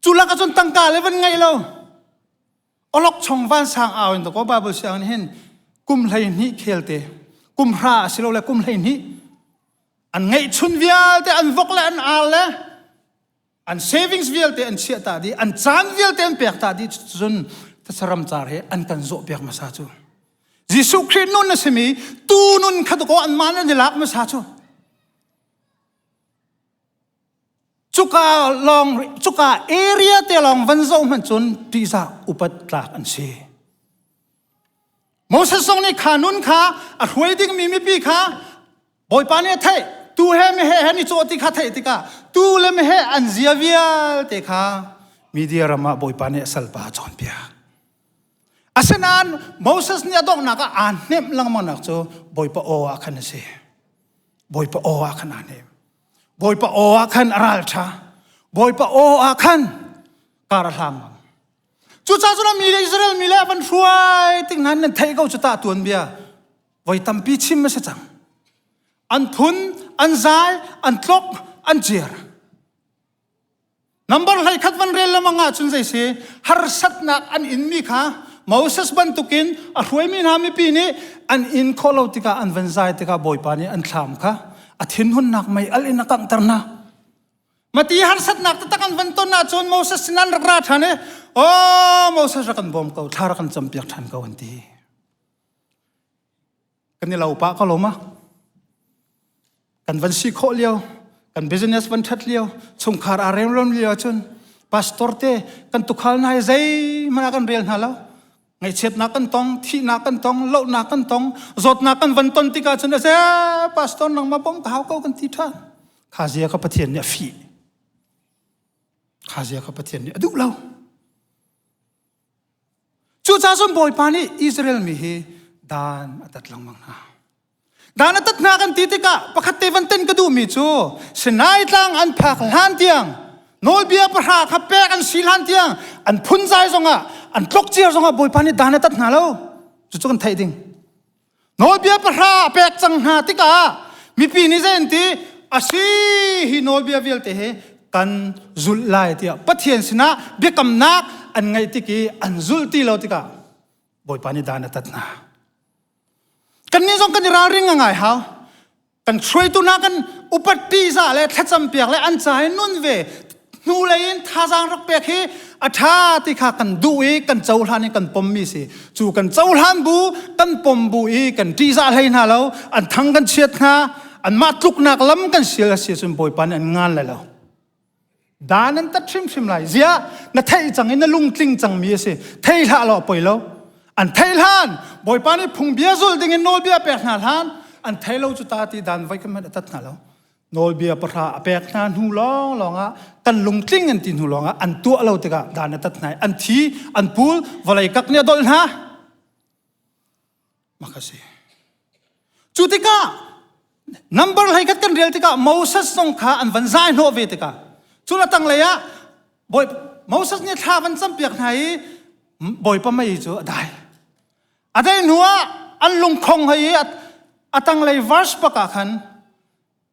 Cu lak ahcun tangka le van ngei lo. Olok chong vansang au in ko Bible sianginn hin kum 12 khel te kum hra asilole kum 12 an ngeihchun vialte an vok le an ar le an savings vialte an chiah ta dih an caan vialte an pek ta dih cun saram car he an kan zawh piak hmasa cu Jesuh Khrih nun a simi tu nun kha ko an man an i lak hmasa cu cuka lawng cuka area te lawng van zoh hmanh cun ṭihzah upat tlak an si Moses zong nih kha nun kha a hruai dingmi mipi kha Bawipa nih a theih. Tu he meheh he an i cawh ti kha theih tikah tu le meheh an zia vialte kha Media ram ah Bawipa nih a salpa a cawnpiak. Asinain Moses nih a donghnak ah aa hnemh lengmangnak cu Bawipa aw ah khan a si. Bawipa aw ah khan aa hnem. Bawipa aw ah khan a ral ṭha. Bawipa aw ah khan kar a hlang. Cucaah cun mi le Israel mi le van hruai tik hna nan theih ko cu ta tuan bia voi tampi chim a si cang. An phun, an zai, an tlok, an ciar. Number 11 van rel lamang ah cun zei si harsatnak an in mi kha Moses bantukin a hruaimi hna mipi nih an in khawh lo tikah an van zai tikah Bawipa nih an thlam kha a thinhunnak mei al in a kanghter hna. Mati harsatnak taktak an van ton ahcun Moses sin an rak ra ṭhan i oh Moses rak kan bawm ko thla rak kan campiak ṭhan ko an ti. Kan i lo pah ko lo ma? Kan van si khawh lio, kan business van ṭhat lio, chungkhar aa remrom lio ahcun pastor te kan tukhal hna hi zeihmanh ah kan rel hna lo. Ngaihchiatnak kan tong, thihnak kan tong, lohnak kan tong, zawtnak kan van ton tikah cun a pastor nangmah bawm ka hau ko kan ti ṭhan. Kha zia kha Pathian nih a fih. Kha zia kha Pathian nih a duh lo. Cucaah cun Bawipa nih Israel mi hi dan a tat lengmang hna. Dan a tat hna kan ti tikah pakhat te van ten ka duhmi cu Sinai tlang an phak hlan tiang nawlbia pahra kha pek an si hlan tiang an phunzai zongah an tlokciar zongah Bawipa nih dan a tat hna lo. Cucu kan theih ding. Nawlbia pahra a pek cang hna tikah mipi nih zei an ti? A si hi nawlbia vialte hi kan zulh lai tiah Pathian sinah biakamnak an ngeih tik i an zulh ti lo tikah Bawipa nih dan a tat hna. Kannih zong kan i ralring a ngai hau. Kan hruaitu hna kan upat ṭihzah le thlacam piak le an ca i nun ve hnulei in thazaang rak pek hi a ṭha ti kha kan duh i kan cohlan i kan pommi si. Cu kan cohlan bu, kan pom bu i kan ṭihzah hlei hna lo, an thang kan chiat hna, anmah tluknak lam kan sial a si ahcun Bawipa nih an ngan lai lo. Dan an tat hrimhrim lai. Ziah na theih cang i na lungtling cangmi a si. Thei hlah law a poi lo. An thei hlan Bawipa nih phungbia zul dingin nawlbia pek hna hlan an thei lo cu ta ti dan voi khat a tat hna lo. Nawlbia pahra a pek hna hnu lawng lawng ah kan lungtling an ti hnu lawng ah an tuah lo tikah dan a tat hna i an thi an pul vawlei kak nih a dolh hna. Mak a si. Cu tikah number hlei khat kan rel tikah Moses zong kha an van zai hnawh ve tikah cu la tanglei ah Bawi Moses nih thla van campiak hna i Bawipa mei cu a dai. A dai hnu ah an lungkhong hei i a tanglei verse bak ah khan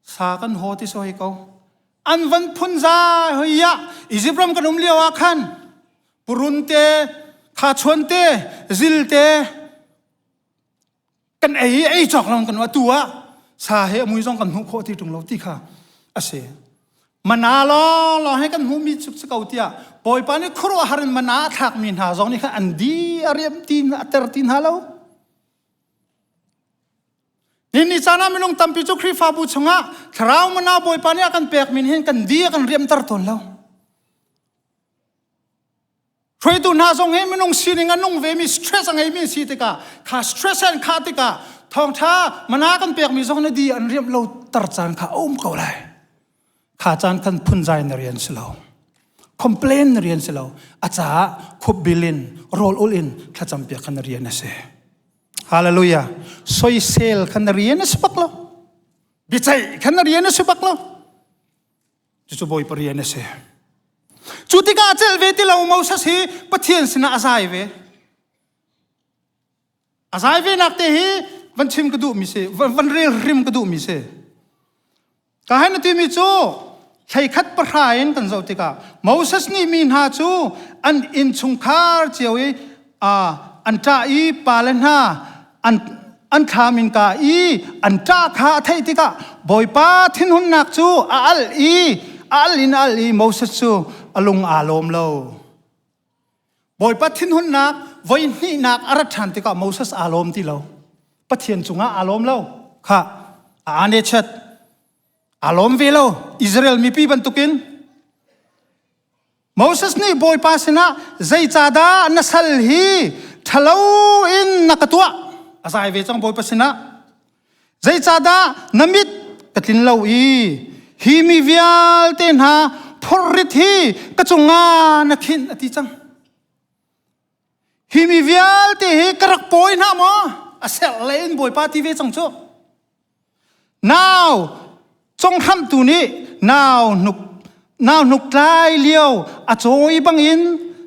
sa kan haw ti so hei ko. An van phun zai hoi ah Egypt ram kan um lio ah khan purun te, khachuan te, zil te, kan ei ei cawk long kan atu ah sa he mui zong kan hmuh khawh ti ṭung lo ti kha a si. Mana lawng lawng he kan hmuh mi cu ko tiah Bawipa nih khuaruahhar in mana a thlak mi hna zong nih khan an di a riam ti a ter ti hna lo. Ni ni caan ah minung tampi cu Khrihfabu chungah thlarau mana Bawipa nih a kan pek min hin kan di a kan riamter tawn lo. Hruaitu hna zong hi minung sining a nung vemi stress a ngeimi si tikah kha stress an khah tikah thawngṭha mana kan pekmi zong na di an riamh lo tar caan kha a um ko lai. Kha caan khan phunzai na rian si lo. Complain na rian si lo. A caah khupbil in rawl ul in thlacam piak kha na rian a si. Hallelujah. Soisel kha na rian a si bak lo. Biaceih kha na rian a si bak lo. Cucu Bawipa rian a si. Cu tikah a celh ve ti lo Moses hi Pathian sinah a zai ve. A zai ve nak te hi van chim ka duhmi si, van rel hrim ka duhmi si. Ka hai na timi cu thleikhat pahra in kan zoh tikah Moses nih mi hna cu an innchungkhar cio i an ṭah i pale hna an an thlam in ka i an ṭah kha a theih tikah Bawipa thinhunnak cu a alh i a alh in a alh i Moses cu a lung aa lawm lo. Bawipa thinhunnak voi hnihnak a rat ṭhan tikah Moses aa lawm ti lo. Pathian cungah aa lawm lo. Kha a ane chet. Aa lawm ve lo. Israel mipi bantukin Moses nih Bawipa sinah zeicahdah na sal hi ṭhalo in na ka tuah? A zai ve cang Bawipa sinah. Zeicahdah na mit ka tlin lo i hi mi vialte hna phorrit hi ka cungah na khinh a ti cang. Hi mi vialte hi ka rak pawi hna maw? A serh le in Bawipa ti ve cang cu. Nau conghramhtu nih nau hnuk nau hnuk tlai lio a cawi bangin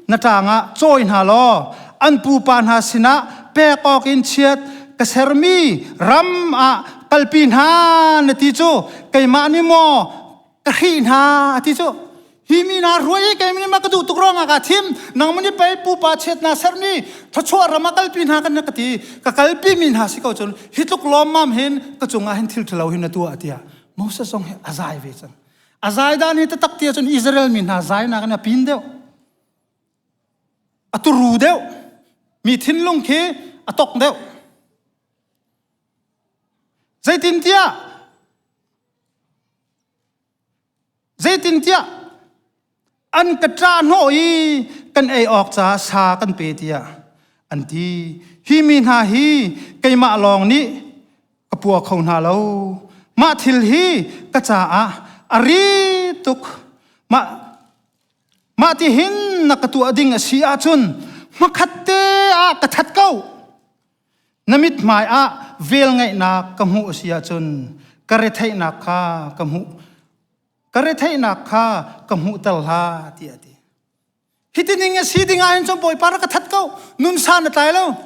na ṭang ah cawi hna law an pupa hna sinah pek awk in chiat ka sermi ram ah kalpi hna na ti cu keimah nih maw ka hrih hna a ti cu hi mi hna ruai hi kei nih ma ka duh tuk ruangah kaa thim nangmah nih pei pupa chiatna sermi thluachuah ram ah kalpi hna kan ka ti ka kalpi mi hna si ko cun hi tluk lawmmam hin ka cungah hin thil ṭhalo hin na tuah tiah Moses zong hi a zai ve cang a zai dan hi taktak ti ahcun Israel mi hna zai nak in a pin deuh a turu deuh mi thinlung khi a tok deuh zeitintiah Zeitintiah an ka ṭah hnawh i kan ei awk caah sa kan pe tiah an ti. Hi mi hna hi keimah lawng nih ka pua kho hna lo. Mah thil hi ka caah a ri tuk. Mah mah ti hin na ka tuah ding a si ahcun hmakhat te ah ka that ko. Na mithmai ah velngeihnak ka hmuh a si ahcun ka retheihnak kha ka hmuh ka retheihnak kha ka hmuhter hlah tiah a ti. Hiti ning a si ding ahhin cun Bawipa rak ka that ko. Nun san a tlai lo.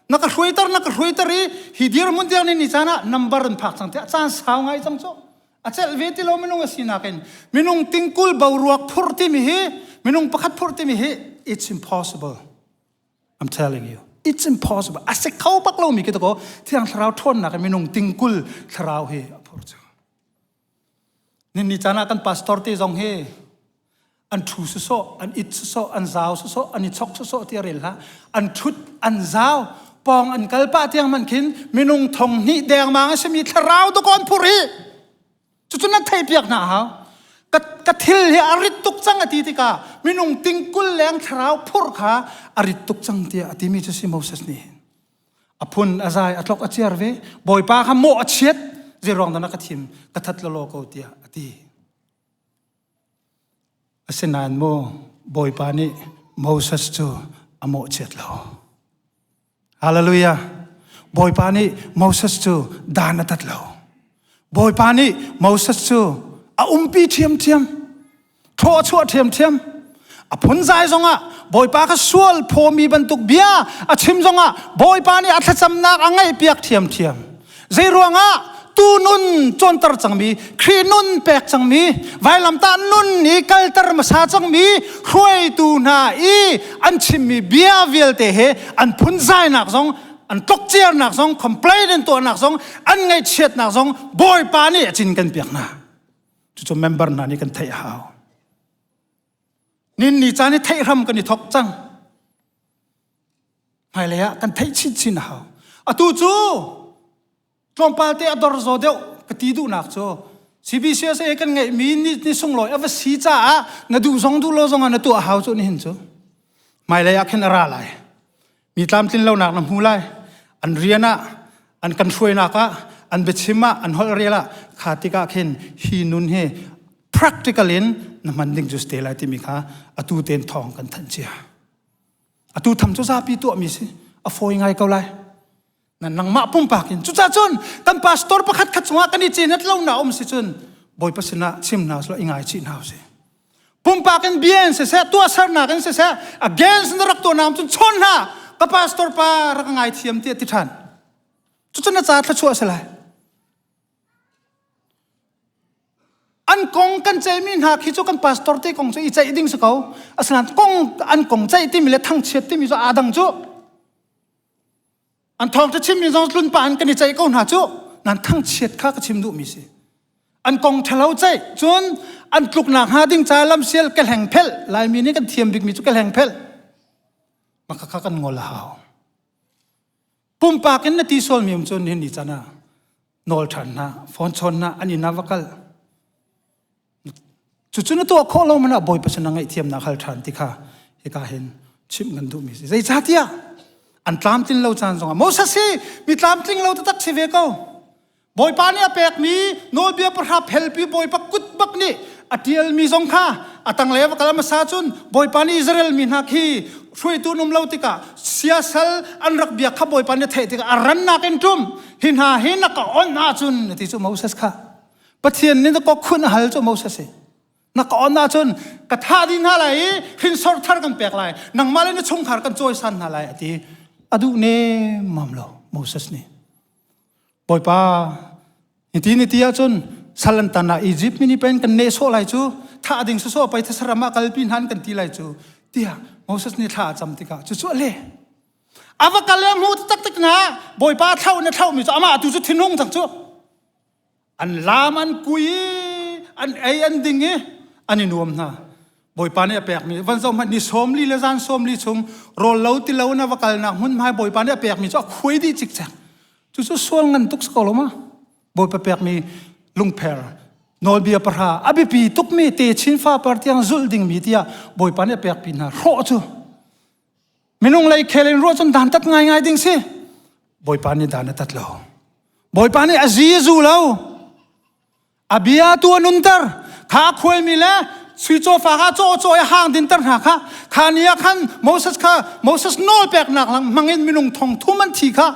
Na ka hruaiter na ka hruaiter i hi dirhmun tiang ni caan ah number an phak cang tiah caan sau ngai cang cu. A celh ve ti lo minung a sinak in minung tingkul boruak phurh timi hi minung pakhat phurh timi hi it's impossible. I'm telling you. It's impossible. A si kho bak lomi khi ko Thiang Thlarau ṭhawnnak in minung tingkul thlarau hi a phur cu. Ni caan ah kan pastor te zong hi an ṭhu sawsawh, an it sawsawh, an zau sawsawh, an i chok sawsawh ti a rel hlah. An ṭhut, an zau, pawng an kal pah tiang man khin minung thong hnih dengmang a simi thlarau dawkaw an phur hi. Cucu nan theihpiak hna a hau. Ka, ka thil hi a rit tuk cang a ti tikah minung tingkul leng thlarau phurh kha a rit tuk cang tiah a timi cu si Moses nih hin. A phun a zai a tlok a ciar ve. Bawipa kha mawh a chiat zeiruang dah na ka thim ka that lawlaw ko tiah a ti. Asinain mu Bawipa nih Moses cu a mawhchiat lo. Hallelujah. Bawipa nih Moses cu dan a tat lo. Bawipa nih Moses cu a umpi ṭhiamṭhiam. Thaw a chuah ṭhiamṭhiam. A phunzai zongah Bawipa kha sual phawmi bantuk bia a chim zongah Bawipa nih a thlacamnak a ngaihpiak ṭhiamṭhiam. Zeiruangah tu nun cawnter cangmi, Khrih nun pek cangmi, vailamtah nun i kalter hmasa cangmi hruaitu hna i an chimmi bia vialte he an phunzainak zong, an tlokciarnak zong, complain an tuahnak zong, an ngaihchiatnak zong Bawipa nih a cin kan piak hna. Cucu member hna nih kan theih a hau. Nin ni caan i theih hram kan i thok cang. Hmailei ah kan theih chinchin a hau. Atu cu tlawmpal te a dor zaw deuh ka ti duhnak cu CBCSA kan ngeihmi ni, ni sunglawi a va si caah na duh zong duh lo zong ah na tuah hau cu nihin cu. Hmailei ah khin a ra lai. Mi tlamtlin lonak na hmu lai. An rian ah, an kan hruainak ah, an biachim ah, an holh rel ah kha tikah khin hi nun hi practical in na hman ding cu si te lai timi kha atu ten thawng kan thanh cia. Atu tham cu zapi tuahmi si. A fawi ngai ko lai. Na nangmah pumpak in. Cucaah cun kan pastor pakhat khat cungah kan i cenat lo na um si cun Bawipa sinah chim hna usih i ngaichih hna usih. Pumpak in bia in siseh, tuahsernak in siseh, against na rak tuah cun chawn hna. Ka pastor pa rak ngai thiam tiah ti ṭhan. Cucun na ca thluachuah a si lai. An kong kan ceihmi hna khi cu kan pastor te kong cu i ceih ding si ko. Asinain kong an kong ceih timi le thangchiat timi cu aa dang cu. An thawngṭha chimmi zong tlun pah in kan i ceih ko hna cu. Nan thangchiat kha ka chim duhmi si. An kong ṭhalo ceih cun an tluknak hnga ding ca lamsial ka hleng phelh. Laimi nih kan thiam bikmi cu ka hleng phelh. Maka kha kan ngol a hau. Pumpak in na ti sualmi um cun nihin ni caan ah nawl ṭhan hna, phone chawn hna, an inn ah va kal. Cucu na tuah khawh lo man ah Bawipa sin ah ngaihthiamnak hal ṭhan ti kha hika hin chimh kan duhmi si. Zeicahtiah an tlamtlin lo caan zongah Moses hi mi tlamtling lo taktak si ve ko. Bawipa nih a pekmi nawlbia pahra phelpi Bawipa kut bak nih a ṭialmi zong kha a tanglei a va kal hmasa cun Bawipa nih Israel mi hna khi hruaitu an um lo tikah siasal an rak biak kha Bawipa nih a theih tikah a rannak in ṭum hi hna hi na ka onh ahcun a ti cu Moses kha Pathian nih na ka khun a hal cu Moses hi na ka on ahcun ka thah dih hna lai i hrinsor thar kan pek lai nangmah le na chungkhar kan cawisan hna lai a ti a duh nemmam lo Moses nih Bawipa, hiti ni ti ahcun sal an tan ah Egypt mi nih pei kan nehsawh lai cu, thah ding sawsawh pei thasaram ah kalpi hna an kan ti lai cu, tiah Moses nih thla a cam tikah cucu a leh. A va kal i a hmuh taktak na Bawipa thlauh in a thlauhmi cu amah tu cu thinhung cang cu. An laam an kui i an ei an ding i an i nuam hna. Bawipa nih a pekmi van zoh hmanh ni 40 le zan 40 chung rawl lo ti lo na va kalnak hmunhmai Bawipa nih a pekmi cu a khuai dih cikcek. Cucu sual ngan tuk si ko lo ma? Bawipa pekmi lungpher nawlbia pahra a biapi tukmi te chin fa par tiang zulh dingmi tiah Bawipa nih a pekpi hna hrawh cu minung lei khel in ruah cun dan tat ngaingai ding si. Bawipa nih dan a tat lo. Bawipa nih a zi a zu lo. A bia tu a nunter. Kha khuaimi le sui cawfa kha caw caw i hang dinter hna kha kha ni ah khan Moses kha Moses nawl peknak hmangin minung thong thum an thi kha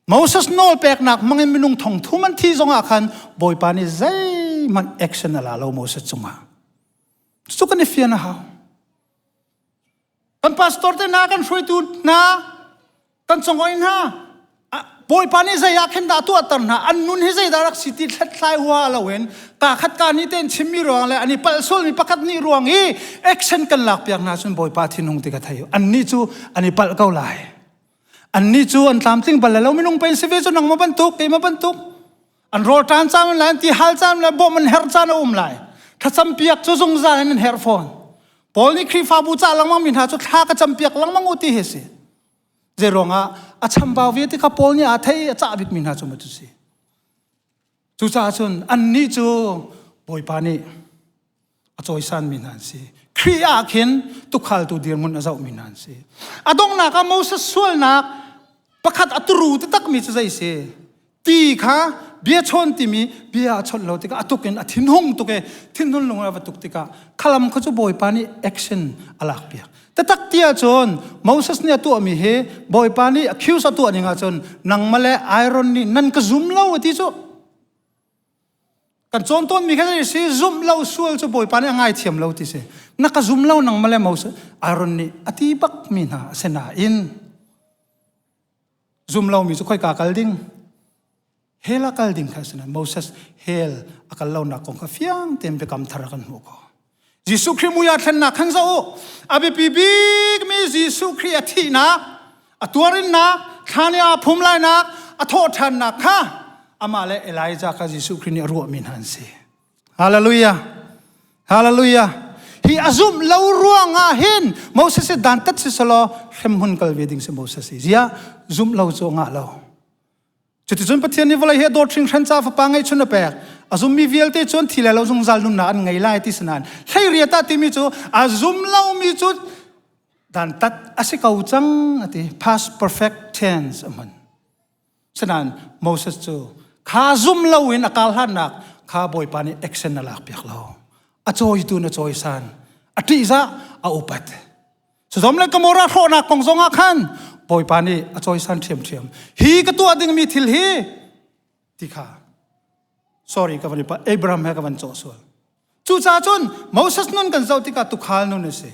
Moses nawl peknak hmangin minung thong thum an thi zongah khan Bawipa nih zeihmanh action a la lo Moses cungah. Cu kan i fian a hau. Kan pastor te hna kan hruaitu hna. Kan congoi hna Bawipa nih zei ah khin dah tuahter hna an nun hi zeidah rak si ti hlathlai hua loin ka khat ka ni tein chimmi ruang le an i palh sualmi pakhat nih ruang i action kan lak piak hna cun Bawipa thinhung ti ka thei annih cu an i palh ko lai annih cu an tlamtling bal lo minung pen si ve cu nangmah bantuk keimah bantuk an rawl ṭan caan lai an ti hal caan lai bawmh an herh caan a um lai thlacam piak cu zungzal in an herh fawn Paul nih Khrihfabu ca lengmang mi hna cu thla ka cam piak lengmang u ti hi si Zei ruangah a chambau ve ti kha Paul nih aa thei a cah bikmi hna cu maw cu si. Cucaah cun annih cu Bawipa nih a cawisanmi hna an si. Khrih ah khin tukhaltu dirhmun a zohmi hna an si. A donghnak ah Moses sualnak pakhat a turu taktakmi cu zei si? Ti kha bia chawn timi bia a chawnh lo tikah a tuk in a thinhung tuk i thinhun lung a va tuk tikah khalam kha cu Bawipa nih action a lak piak. Tatak ti ahcun Moses nih a tuahmi hi Bawipa nih accuse a tuah ning ahcun nangmah le Aaron nih nan ka zum lo a ti cu. Kan cawn tawnmi kha zei si zumh lo sual cu Bawipa nih a ngaithiam lo ti si. Na ka zum lo nangmah le Moses Aaron nih a ti bak mi hna a si nain Zum lomi cu khoika kal ding? Hell a kal ding kha a si nain Moses hell a kal lonak kong kha fiang tein biakam thar ah kan hmuh ko. Jesuh Khrih mui ah thlennak khan zoh u. A biapi bikmi Jesuh Khrih a thihnak, a tuarinnak, thlan i aa phum lainak, a thawhṭhannak kha amah le Elijah kha Jesuh Khrih nih a ruahmi hna an si. Hallelujah. Hallelujah. Hi a zumh lo ruang ah hin Moses hi dantat si selaw hremhmun kal ve ding si Moses hi. Zia zumh lo cu ngah lo. Cuticun Pathian nih vawlei hi a dawt hringhran ca fapa ngeihchun a pek. A zummi vialte cun thi le lo zungzal nunnak an ngei lai ti si nain hleiriat ah timi cu a zum lomi cu dantat a si ko cang a ti. Past perfect tense a hman. Sinain Moses cu kha zum loin a kar hlannak kha Bawipa nih action a lak piak lo. A cawitu na cawisan. A ṭihzah a upat. Sodom le Gomorrah hrawhnak kong zongah khan Bawipa nih a cawisan ṭhiamṭhiam. Hi ka tuah dingmi thil hi ti kha sorry ka van i pa Abraham he ka van cawh sual. Cucaah cun Moses nun kan zoh tikah tukhal nun a si.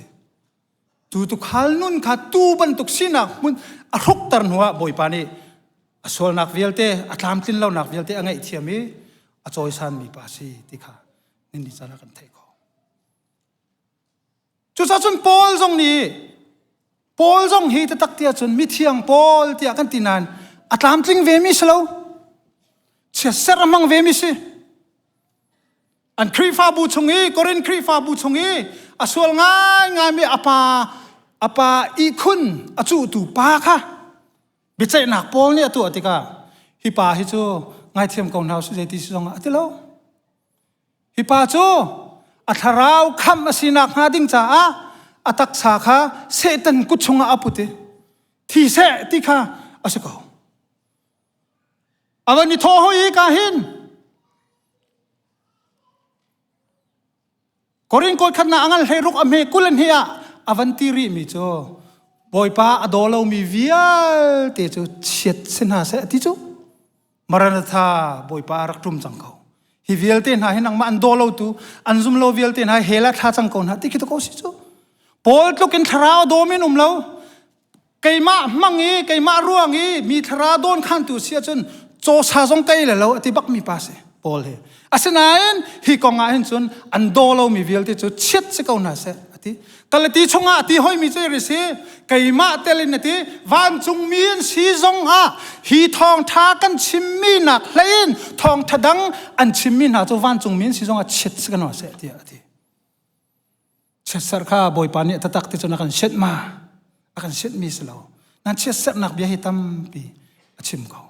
Tu tukhal nun kha tuu bantuk sinak hmun a hrukter hnuah Bawipa nih a sualnak vialte, a tlamtlin lonak vialte a ngaihthiam i a cawisanmi pa si ti kha nini caan ah kan theih khawh. Cucaah cun Paul zong nih Paul zong hi taktak tiah cun mithiang Paul tiah kan ti nain a tlamtling vemi si lo. Chiatserh a hmang vemi si. An Khrihfabu chung i Korin Khrihfabu chung i a sual ngaingaimi a pa a pa ihkhun a cuhtu pa kha biaceihnak Paul nih a tuah tikah hi pa hi cu ngaithiam ko hna usih zeiti si zongah a ti lo. Hi pa cu a thlarau khamh a sinak hnga ding caah a taksa kha Satan kut chungah a put i thi seh ti kha a si ko. A van i thawh hoi i ka hin Korin kawi khat na a ngal hlei ruk a hme kul an hi ah a van ti rih mi cu Bawipa a daw lomi vialte cu chiat si hna seh ti cu Maranatha Bawipa a rak ṭum cang ko. Hi vialte hna hi nangmah an daw lo tu an zum lo vialte hna hell ah thla cang ko hna ti khi to ko si cu. Paul tluk in thlarau dawm in um lo. Keimah hmang i keimah ruang i mi thlara dawn khantu si ahcun cawsa zong kei le lo a ti bak mi pa si Paul hi. Asinain hi kong ah hin cun an daw lomi vialte cu chiat si ko hna seh a ti. Galati chungah a ti hoimi cu ri si keimah tel in a ti vancungmi an si zong ah hi thawngtha kan chimmi nak hlei in thawngtha dang an chimmi hna cu vancungmi an si zong ah chiat si ko hna seh tiah a ti. Chiatserh kha Bawipa nih a taktak ti cun a kan sianh ma? A kan sianhmi si lo. Nan chiatserhnak bia hi tampi a chim ko.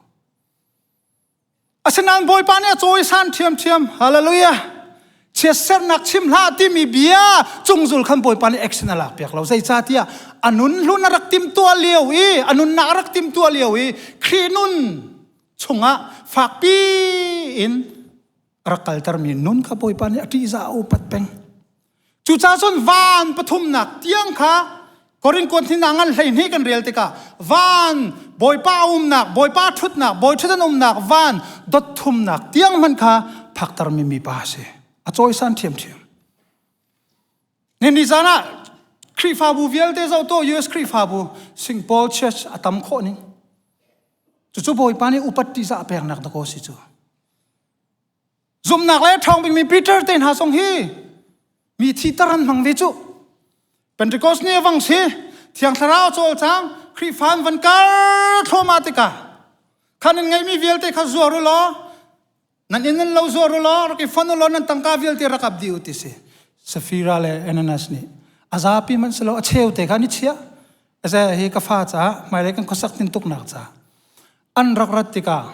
Asinain Bawipa nih a cawisan ṭhiamṭhiam. Hallelujah. Chiatserhnak chim hlah timi bia cungzul khan Bawipa nih action a lak piak lo. Zeicahtiah a nun hlun a rak timtuah lio i a nunnak a rak timtuah lio i Khrih nun chungah fakpi in a rak kaltermi nun kha Bawipa nih a ṭihzah a upat peng. Cucaah cun van pathumnak tiang kha Korin kuat hnih ngan 12 kan rel tikah van Bawipa umnak, Bawipa ṭhutnak, Bawi ṭhutdan umnak van dot thumnak tiang hmanh kha phaktermi mipa a si. A cawisan ṭhiamṭhiam. Ni zan ah Khrihfabu vialte zoh to US Khrihfabu St. Paul Church a tam khawh ning. Cucu Bawipa nih upat ṭihzah a peknak dakaw si cu. Zumhnak le ṭhawng bikmi Peter te hna zong hi mi thiter an hmang ve cu. Pentecost ni a vang si, Thiang Thlarau cawlcang, Khrihfa an van kar thluahmah tikah khan nan ngeihmi vialte kha zuar u law nan inn nan lo zuar u law rak i fon u law nan tangka vialte rak ap dih u ti si. Safira le Ananias nih a zapi hmanh si lo a cheu te kha an i chiah. Eze hi ka fa caah hmailei kan khuasak tintuknak caah an rak rat tikah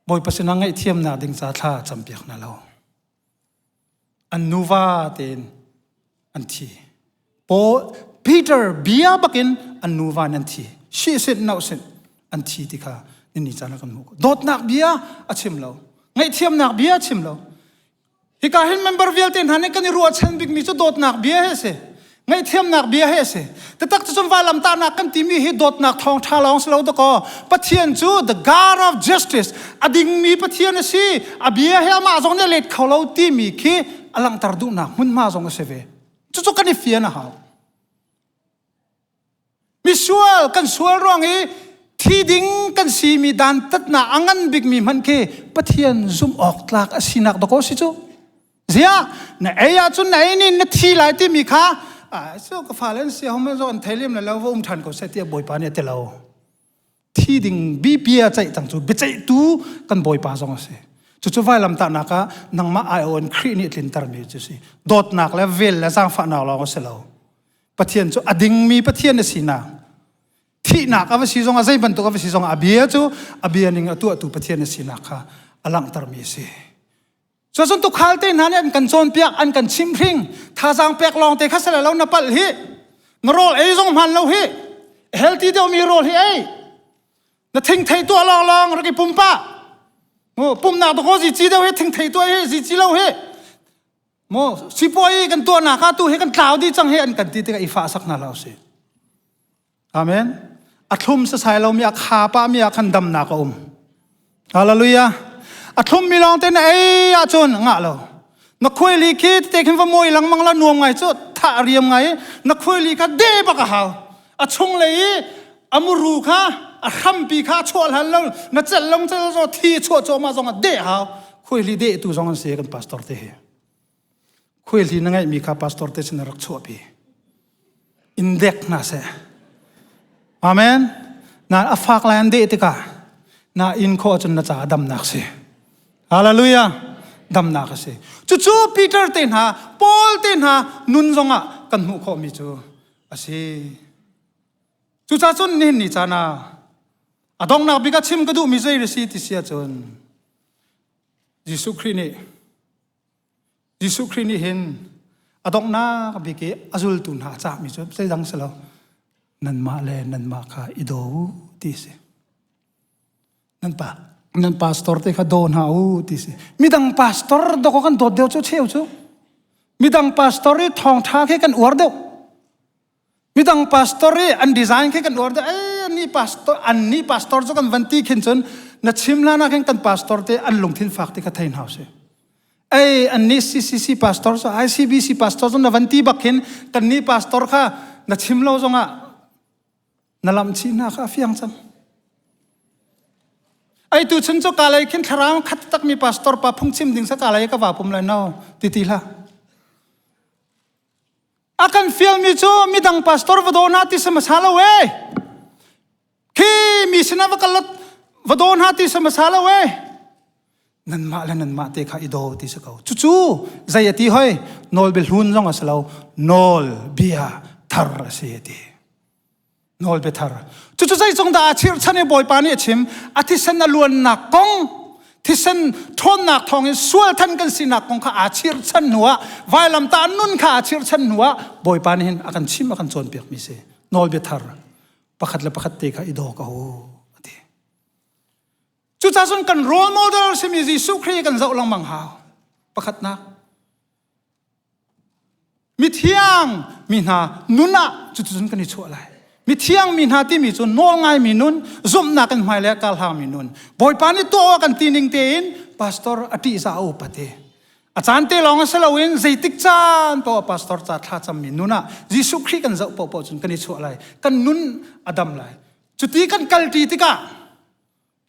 Bawipa sinah ngaihthiamnak ding ca thla campiak hna lo. An nuva tein an thi. Paul, Peter bia bakin an nuva in an thi. Shi sin nau sin an thi ti kha ni caan ah kan hmuh. Dawtnak bia a chim lo. Ngaihthiamnak bia a chim lo. Hika hin member vialte hna nih kan i ruahchan bikmi cu dawtnak bia hi a si. Ngaihthiamnak bia hi a si. Taktak cu vailamtahnak kan timi hi dawtnak thawngṭha lawng si lo dakaw. Pathian cu the God of justice, a dingmi Pathian a si. A bia hi amah zong nih a let kho lo timi khi a langhter duhnak hmunhma zong a si ve. Cucu kan i fian a hau. Misual kan sual ruang i thi ding kan simi dantatnak a ngan bikmi hmanh khi Pathian zumh awk tlak a sinak dakaw si cu. Ziah na ei ahcun na ei nin na thi lai timi kha cu ka fale an si hom zo an thei lem lo va um ṭhan ko seh tiah Bawipa nih a ti lo. Thi ding bia ceih cang cu biaceihtu kan Bawipa zong a si. Cucu vailamtahnak ah nangmah aiawh in Khrih nih tlintermi cu si. Dawtnak le vel le zaangfahnak lawng a si lo. Pathian cu a dingmi Pathian a sinak thihnak a va si zongah zei bantuk a va si zongah a bia cu a bia ning a tuahtu Pathian a sinak kha a langhtermi a si. Cuacun tukhal te hna nih an kan cawnpiak, an kan chimhring, thazaang pek lawng te kha si lo na palh hi. Na rawl ei zong hmaan lo hi. Healthy deuhmi rawl hi ei. Na thingthei tuah lawng lawng rak i pumpa. Pumnak dakaw zici deuh hi thingthei tuah hi zici lo hi. Maw sipuai kan tuahnak ah tu hi kan tlau dih cang hi an kan ti tikah i fah sak hna hlah usih. Amen. A thlum sasai lomi a kha pa mi ah khan damnak a um. Hallelujah. A thlum mi lawng te na ei ahcun ngah lo. Na khuaili khi te khin va mawi lengmang la nuam ngai cu tha riam ngai na khuaili kha de bak a hau. A chung lei i a muru kha a hrampi kha chuah hlan lo na celh long cel zo thi chuah cawma zong a de hau. Khuaili de tu zong an si kan pastor te hi. Khuaihli na ngeihmi kha pastor te sin rak chuahpi. In dek hna seh. Amen. Na a fak lai an deh tikah na in khawh ahcun na caah damnak si. Hallelujah. Damnak a si. Cucu Peter te hna, Paul te hna nun zongah kan hmuh khawhmi cu a si. Cucaah cun nihin ni caan ah a donghnak bik ah chim ka duhmi zei a si ti si ahcun Jesuh Khrih nih Jesuh Khrih nih hin a donghnak bik i a zultu hna a cahmi cu zeidang si lo nanmah le nanmah kha i daw u ti si. Nan pa nan pastor te kha daw hna u ti si. Midang pastor dawk kan dawt deuh cu cheu cu. Midang pastor i thawngtha khi kan uar deuh. Midang pastor i an design khi kan uar deuh. Ei an nih pastor an nih pastor cu kan van ti khin cun na chim hlan ah khin kan pastor te an lungthin fak ti kha thei hna usih. Ei an nih CCC pastor cu ICBC pastor cu na van ti bak khin kan nih pastor kha na chim lo zongah na lamh chih hna kha a fiang cang. Ei tu chun cu ka lei khin thlarau khat takmi pastor pa phungchim ding sa ka lei ka va pum lai no ti ti hlah. A kan fialmi cu midang pastor va daw hna ti sama sa lo e. Khi mi sinah va kal va daw hna ti sama sa lo e. Nanmah le nanmah te kha i daw ti si ko. Cucu zei a ti hoi nawlbia hlun zong a si lo nawlbia thar a si a ti. Nawlbia thar. Cucu zeicung dah a chirhchan i Bawipa nih a chim a thisen a luannak kong thisen ṭhawnnak thawngin sual than kan sinak kong kha aa chirhchan hnuah vailamtah nun kha aa chirhchan hnuah Bawipa nih hin a kan chim a kan cawnpiakmi si nawlbia thar pakhat le pakhat te kha i daw ko a ti. Cucaah cun kan role model simi Jesuh Khrih kan zoh lengmang hau. Pakhatnak. Mithiang mi hna nun ah cuticun kan i chuah lai. Mithiang mi hna timi cu nawlngaimi nun, zumhnak in hmailei a karhlangmi nun. Bawipa nih tuah awk kan ti ning tein pastor a ṭihzah a upat i a caan te lawng a si loin zeitik caan paoh ah pastor ca thlacammi nun ah Jesuh Khrih kan zoh paohpaoh cun kan i chuah lai. Kan nun a dam lai. Cuti kan kalṭi tikah.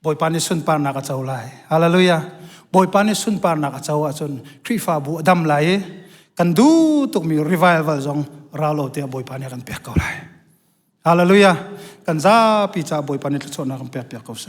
Bawipa nih sunparnak a co lai. Hallelujah. Bawipa nih sunparnak a co ahcun Khrihfabu a dam lai i kan duh tukmi revival zong rau lo tiah Bawipa nih a kan pek ko lai. Hallelujah. Kan zapi caah Bawipa nih thluachuahnak kan pek piak ko seh.